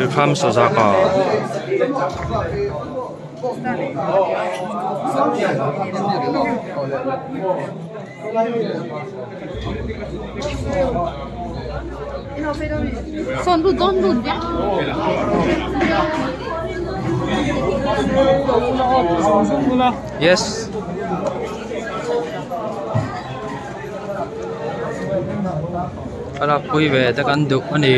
Ilkham Sazaka. Yes. A lakpui ve te kan duh a ni.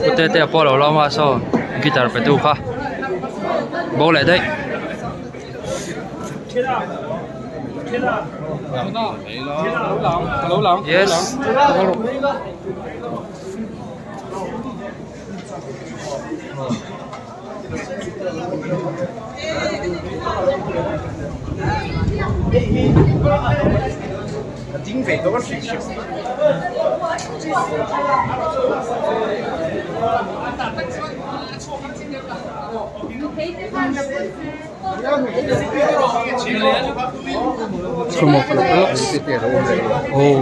Pute te a pawh lo lawm a saw guitar pe tu kha bo leh daih. Yes. Oh.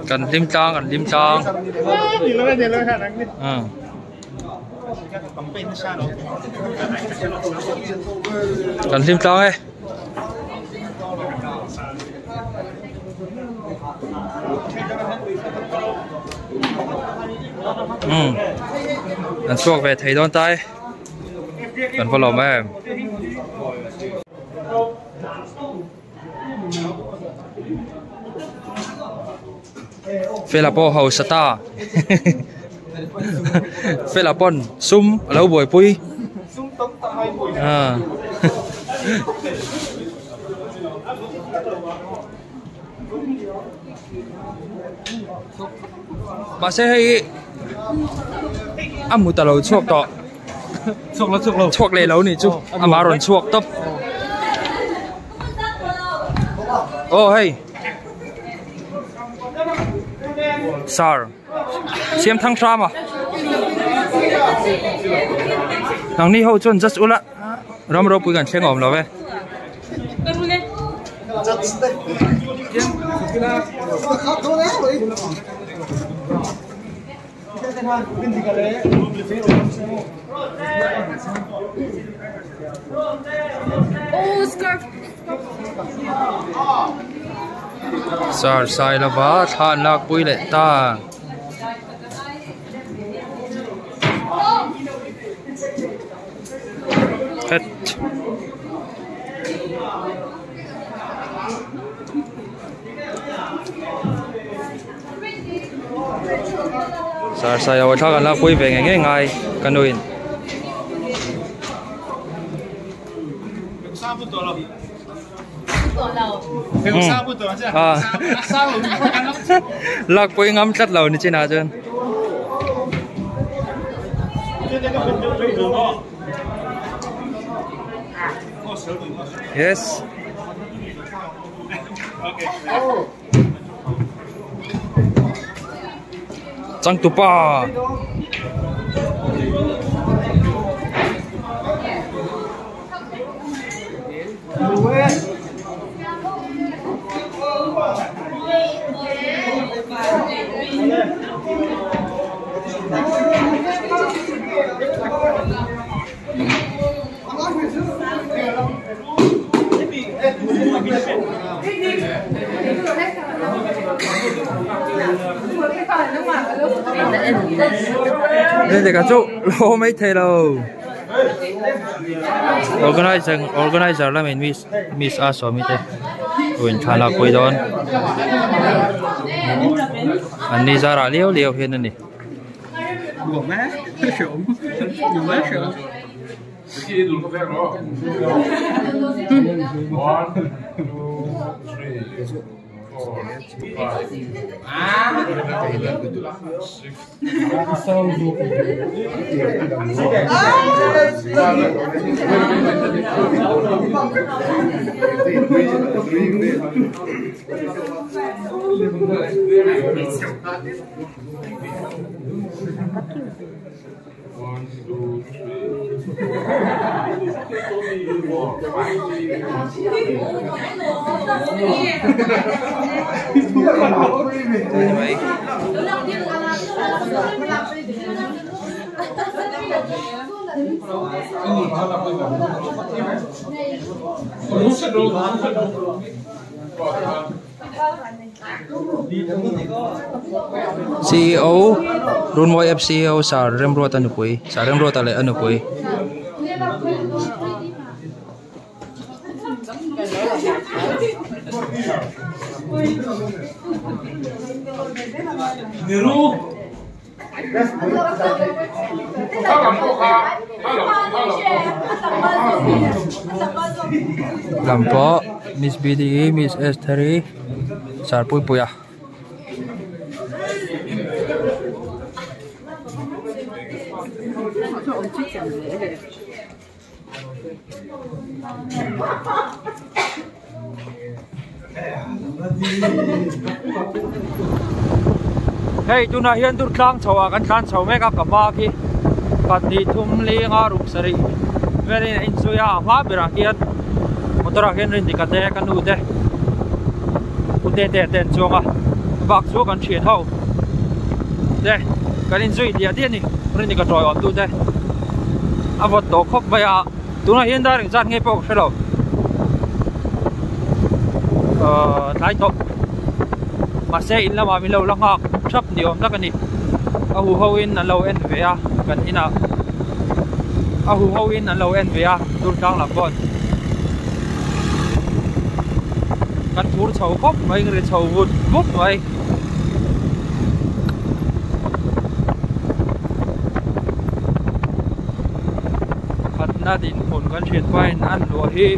Kan hlim tlang kan hlim tlang. Kan hlim tlang e. Um an chhuak ve thei dawn ta e kan va lawm em. Fela pawh hausa ta Fela pawn sum a lo buaipui ah mahse hei a mut a lo chhuak tawh chhuak leh lo nih chu amah rawn chhuak tawp aw hei. Sir siam thang hram a nangni ho chuan just ula ram ropui kan thleng awm lo e. Sir Sailova thla an lak pui leh ta. Het. Sir Sailova thla kan lak pui ve ngei ngei ngai ka nuin. Lak pawh i ngam tlat lo ni chinah chuan. Yes. Changtupa. Nên cả chỗ lô mấy thầy đâu Organizer organizer là mình miss miss a so mi te uin thla pui dawn an ni zara liau liau hian ani. Ceo Runmawi app ceo Sir Remruata nupui Sir Remruata leh a nupui. Lam pawh Miss B_D Miss Estheri Sir Puipuia. Hei tunah hian dur tlang chho ah kan tlan chho mek a ka hma khi pahnih thum lenga ruk sarih velin a inzui a a hma berah khian motor ah khian Rindika te ka nu te u te te te an chuang a bak chu kan thian ho te kan inzui diah diah a ni Rindika tawi awm tu te. A vawt tawh khawp mai a tunah hian dar engzat nge pawh ka hre lo ahh tlai tawh mahse in lamah min lo la nghak thap ni awm tak a ni a hu ho in an lo en ve a kan inah a hu ho in an lo en ve a tur tlang lam pawh kan phur chho khawp mai ri chho vut vut mai. Pakhatna dinhmun kan hriat pahin an luah hi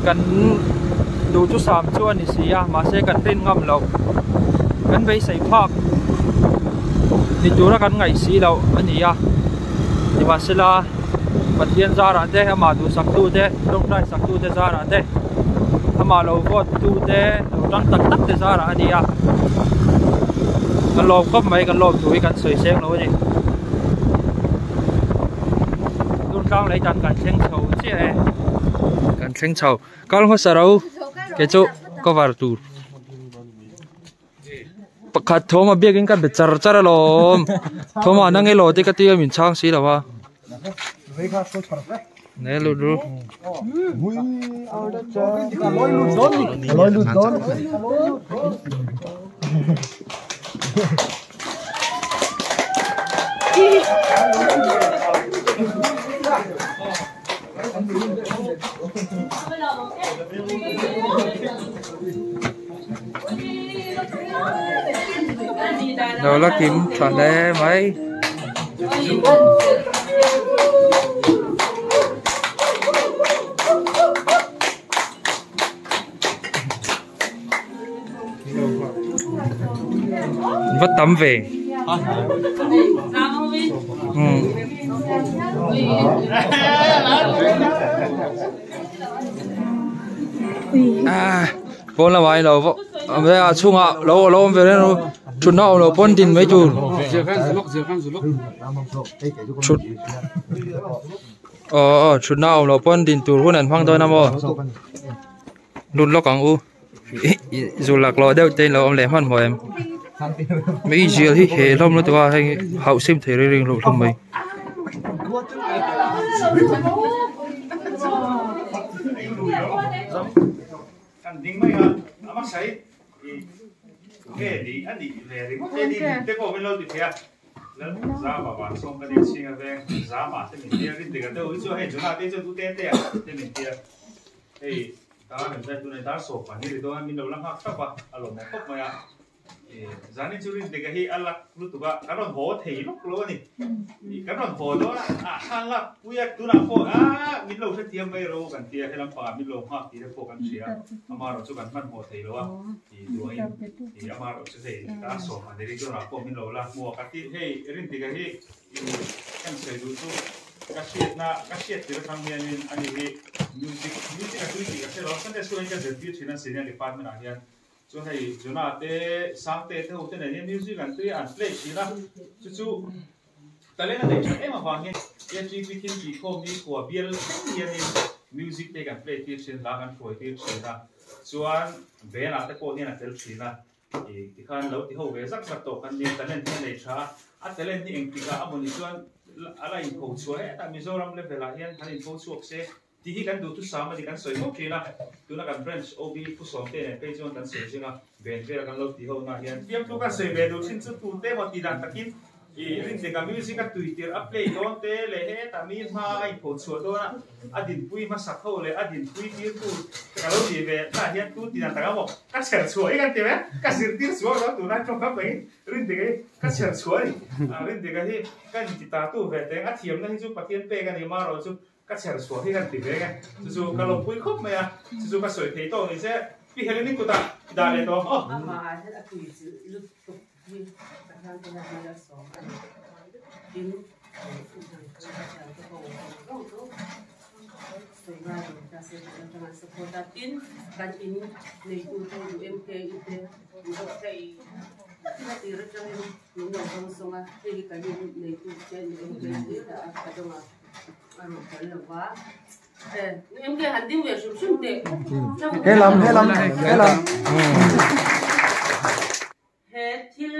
kan duhthusam chu a ni si a mahse kan rin ngam loh kan beisei phak ni tura kan ngaih si loh a ni a nimahsela Pathian zarah te amah duhsak tute tawngtai sak tute zarah te. Amah lo vote tu te lo tang tak tak te zarah a ni a kan lawm khawp mai kan lawm thu hi kan sawi seng lo a ni Durtlang lei dan kan thleng chho chiah e kan thleng chho kal hmasa ro kei chu cover tur pakhat thawm a biakin ka be char char alawm thawm ah nang elaw te ka tia min chhang si lo a. Ne lut ru. Lo la kim tha hle mai. Va tam ve. Ah, pawn lamah in lo a chhungah lo lo awm ve reng ru thutna awm lo pawn din mai tur thut aw aw thutna awm lo pawn din tur hun an hmang dawn a maw lut lawk ang u zu laklawh deuh te in lo awm leh hmanhmawh em mei zial hi he hlawm lutuk a hei hauh sim thei reng reng loh hlawm mai. Hei, dar an zai tunah dar sawpa ni ri dawn a, min lo la nghak thlap a, a lawmawm khawp mai a. Zanin chu Rindika hi a lak lutuk a, kan rawn haw thei lawk lo a ni. Kan rawn haw dawn a, ah khan lak pui a, tunah pawh ah min lo hrethiam mai ro kan tia, helam pangah min lo nghak tih te pawh kan hria, amaherawh chu kan hmanhmawh thei lo a, duangin amaherawh chu hei ta sawm a ni ri tunah pawh min lo la hmuak a ti. Hei Rindika hi kan sawi duh chu ka hriatna ka hriat tir atang hianin ani hi music music a tui tih ka hre lo a, Sunday school ah hian ka zirtir thin a senior department ah hian. Chuan hei Jonah te, Sangte te ho te nen hian music an tui a, an play thin a, chu chu talent a neih that em avang hian ATP thil tih khawm hi khua bial thleng hianin music te kan play tir thin, hla kan hruai tir thin a, chuan band ah te pawh hian a tel thin a, ih tikhan lo ti ho ve zak zak tawh kan nia, talent hi a nei tha a, a talent hi engtikah a mawni chuan a la inpho chhuah hetah Mizoram level ah hian han inpho chhuak se. Tih hi kan duhthusam a ni kan sawi fo thin a, tuna kan branch OB Pu Sawmte nen phei chuan kan sawi zing a, ven vel kan lo tih ho na hian fiamthu kan sawi ve duh thin chu tute emaw tih dan takin ih Rindika music a tui tirh a play dawn te leh hetah mi hma a inpho chhuah dawn a, a dinpui hmasak ho leh a dinpui tirtu ka lo tih ve na hian tu tih dan tak emaw ka chher chhuah hi kan ti ve, ka zirtir chhuak lo tunah tawng ka paih Rindika hi ka chher chhuah a ni, Rindika hi ka inti ta tu ve teng a thiamna hi chu Pathian pek a ni marawh chu Ka chher chhuah hi kan ti ve nge, chu chu ka lawmpui khawp mai a, chu chu ka sawi thei tawh ni che, Pi Helen i kutah i dah leh tawh aw. Amah ah hian a tui chilh lutuk hi ka hlan te hian hmel a sawm a ni. Tin, ka thian te ho zawng zawng chu sawi ngai lo ta se tih atanga an support a. Tin, kan in neitu te duh MK i te thei tin a tir atangin min lo dawngsawng a, hei hi kan in neitu te MK i te a ka dawng a. Helam helam helam. He thil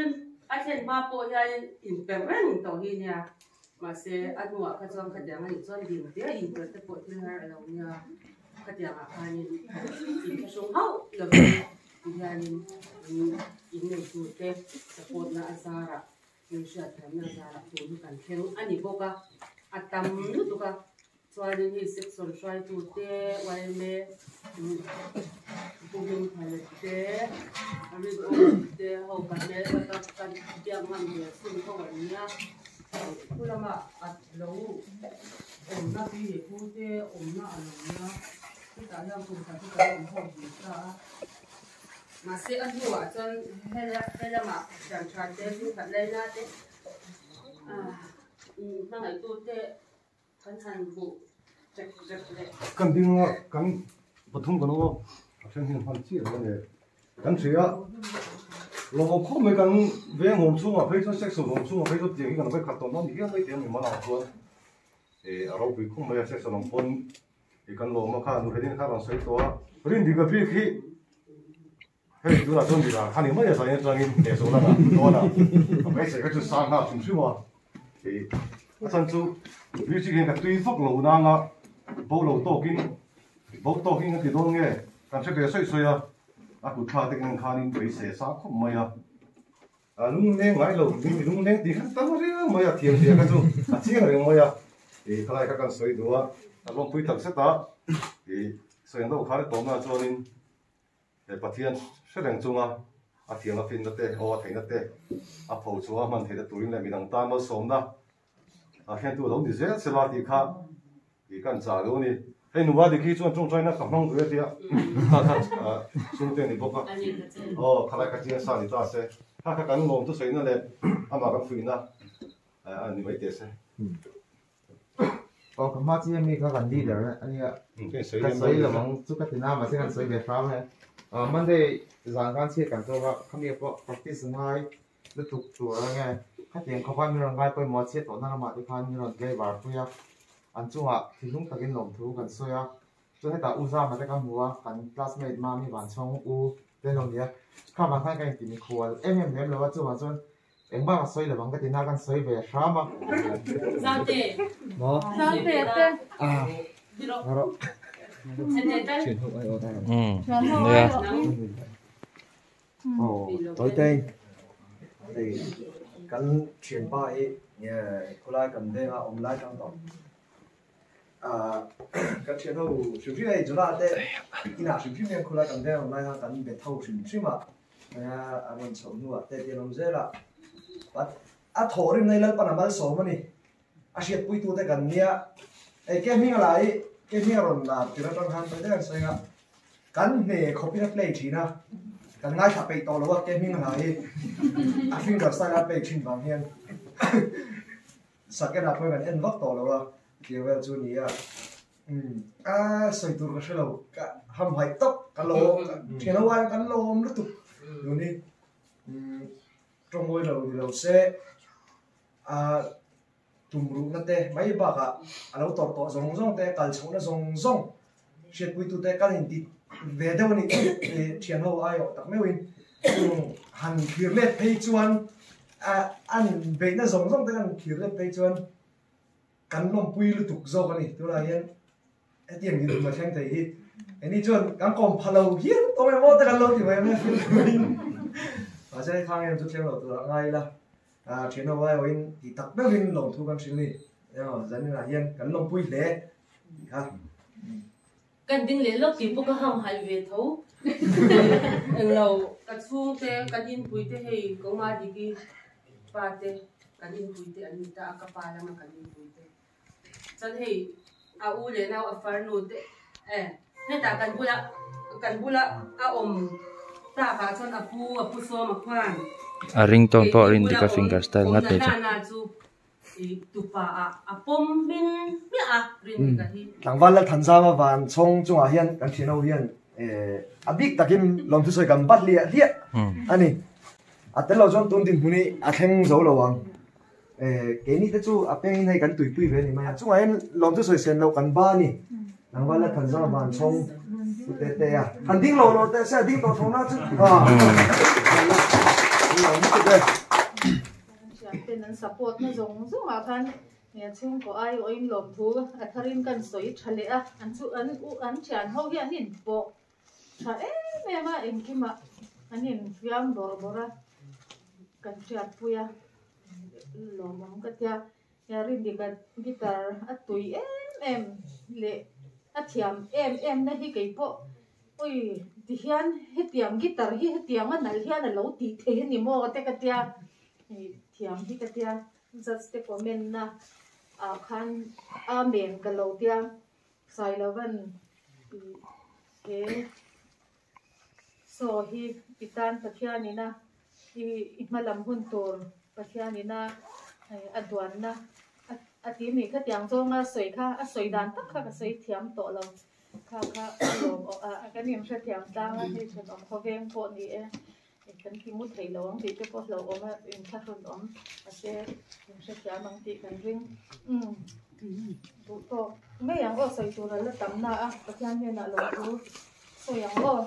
a thlen hma pawh hian inper reng tawh hi nia mahse a hnuah kha chuan khatiang a nih chuan ding te inper te pawh thil har a lo nia khatiangah khanin inthlahrung hauh lovin tihianin in neitute support na a zarah Min hriatthiamna zarah tur hi kan thleng a ni bawk a, a tam lutuk a, chuanin hei section hruaitute yma Pu Hmingthale te, Rinawm te ho kan hmel kha ka kan biak ngam ve chhun ho an nia, khu lama a lo awmna pi leh pu te awmna a lo nia, chutah hian kum khat hi kan awm ho ve ta a. Mahse a hnuah chuan helamah thian tha te, chhungkhat laina te, hmangaihtu te kan han hmuh rek rek leh. Kan ding a, kan pathum kan awm a, a then hian hman chiah lo a ni. Kan hria a, lawmawm khawp mai kan veng hawm chhungah phei chuan section hawm chhungah phei chuan tiang hi kan vek khat tawh dawn hial mai tih a ni mal ang chuan a ropui khawp mai a section ang pawn I kan lawm a kha nu Helen kha rawn sawi tawh a, Rindika bik hi hei tunah chuan Mira kha ni mai a zain atangin he zawh lama dawn a, ka hmeichhe kha chu sang nghal hrim hrim a, i a chhan chu music hian ka tui vak lo nanga bo lo tawkin bo tawkin ka ti dawn nge kan hre ve sawi sawi a, a kut thla te kan khanin beisei a sang khawp mai a. A lungleng ngai lo, mi lungleng tih kha tam riau mai a, thiam zia kha chu a chiang reng mai a, ih khalai kha kan sawi duh a, a lawmpui tak zet a, ih sawi ang deuh kha tawmna chuanin he Pathian hre reng chunga a thiamna finna te, aw a theihna te a pho chhuah a hman theihna turin leh midang tan malsawmna a hriattu a lo ni zel sela tih kha ih kan chah lo a ni. Hei nula dik hi chuan tawngtaina ka hmang duh e tia kha kha chhungte a ni bawk a, aw khalai kha chiang sa ni ta se, kha kha kan lawm thusawiina leh amah kan fuihna a ni mai teh se. Aw ka hma chiah mi kha kan leader a nia, ka sawi lo ang chu ka ti na mahse kan sawi ve hram e. Monday zan khan chhiat kan zawk a, khami pawh practice ngai lutuk tur a nge khatiang khawpa mi rawn ngai pawimawh a chhiat tawhna lamah te khan mi rawn driver pui a an chungah thinlung takin lawmthu kan sawi a chuan hetah u Zama te ka hmu a kan classmate Mami Vanchhawng u te an lo ni a kha vang khan ka inti mikhual em em lem lo a chuvang chuan engmah ka sawi lo ang ka ti na kan sawi ve hram a. Zamte Maw? Zamte te Ah. Nia. Tawitei hei kan thianpa hi nge khawlai kan venga awm lai tang tawh ah kan thian ho hrim hrim hei Jonah te inah hrim hrim hian khawlai kan venga awm lai kha kan bet ho hrim hrim a. A rawn chhoh hnuah te ti an awm zel a, a thawhrim na hi Lalpan a malsawm a ni. A hriatpuitute kan nia. Hei ke hming a la i, ke hming a rawn lar tir atang khan tawi deuh an sawi a, kan hne khawpin a play thin a, kan ngaithla peih tawh lo a ke hming a la hi a finger style a play thin vang hian second ah pawh kan en vak tawh lo a, tih vel chu ni a. A sawi tur ka hre lo, ka hamhaih tawp ka lawm, thian ho aiin kan lawm lutuk tun hi tawngmawi lo ni lo se. A tumruhna te mai bakah a lo tawrh tawh zawng zawng te, kal chhohna zawng zawng hriatpuitute kan inti ve deuh a nih chu thian ho aiawh tak meuhin han thlir let phei chuan an beihna zawng zawng te kan thlir let phei chuan kan lawmpui lutuk zawk a ni. Tunah hian hetiang dinhmun a thleng thei hi eni chuan kan kawm pha lo hial tawng emaw te kan lo ti mai ang e mahse hei khang em chu thleng lo tur a ngai ila thian ho aiawhin tih tak deuhin lawmthu kan hrilh ni emaw zaninah hian kan lawmpui hle tih kha. Kan ding leh lawk tih pawh ka ham haih ve tho. Englo ka chhungte kan inpui te hei Koma Diki pa te kan inpui te an ni ta a ka pa lama kan inpui te. Chuan hei a u leh nau a farnu te eh hetah kan bula kan bula a awm takah chuan a pu a pu sawm a khuan A ringtone pawh Rindika finger style ngat nei chu. Chu tupa ah a pawm hmin hmiah a Rindika hi. Tlangval Lalthanzama van chhawng chungah hian kan thian ho hian eh a bik takin lawmthusawi kan bat hliah hliah a ni. A tel lo chuan tun dinhmun hi a thleng zo lo ang. Keini te chu a pengin hei kan tuipui ve a ni mai a, chungah hian lawm chu sawi sen loh kan ba a ni. Nangva la than zang van chhawng u te te a. Han ding lo lo teh se a ding tawh tho na chu. Thianten an support na zawng zawng ah khan chhungkaw aiawhin lawmthu a tharin kan sawi tha leh a, an chu an u an thian ho hi an inpawh tha em em a, engkimah an infiam bawrh bawrh a, kan hriatpui a. Lawmawm ka tia, Rindika guitar a tui em em leh a thiam em em na hi kei pawh ui ti hian hetiang guitar hi hetiang a nalh hian a lo tih thei a ni maw te ka tia thiam hi ka tia judge te comment na ah khan amen ka lo tia Sailovan he Saw hi i tan Pathianina i hma lam hun tur Pathianina a duanna a ti mi khatiang zawnga sawi kha a sawi dan tak kha ka sawi thiam tawh lo kha kha a lawm awh a kan inhrethiam tlang a hei thenawm khawveng pawh ni e kan ti mu thei lo ang tih te pawh hlauhawm a inthlahrun awm mahse inhrethiam ang tih kan ring umm duh tawk mai ang aw sawi tur a la tam na a Pathian hnenah lawmthu. Sawi ang aw.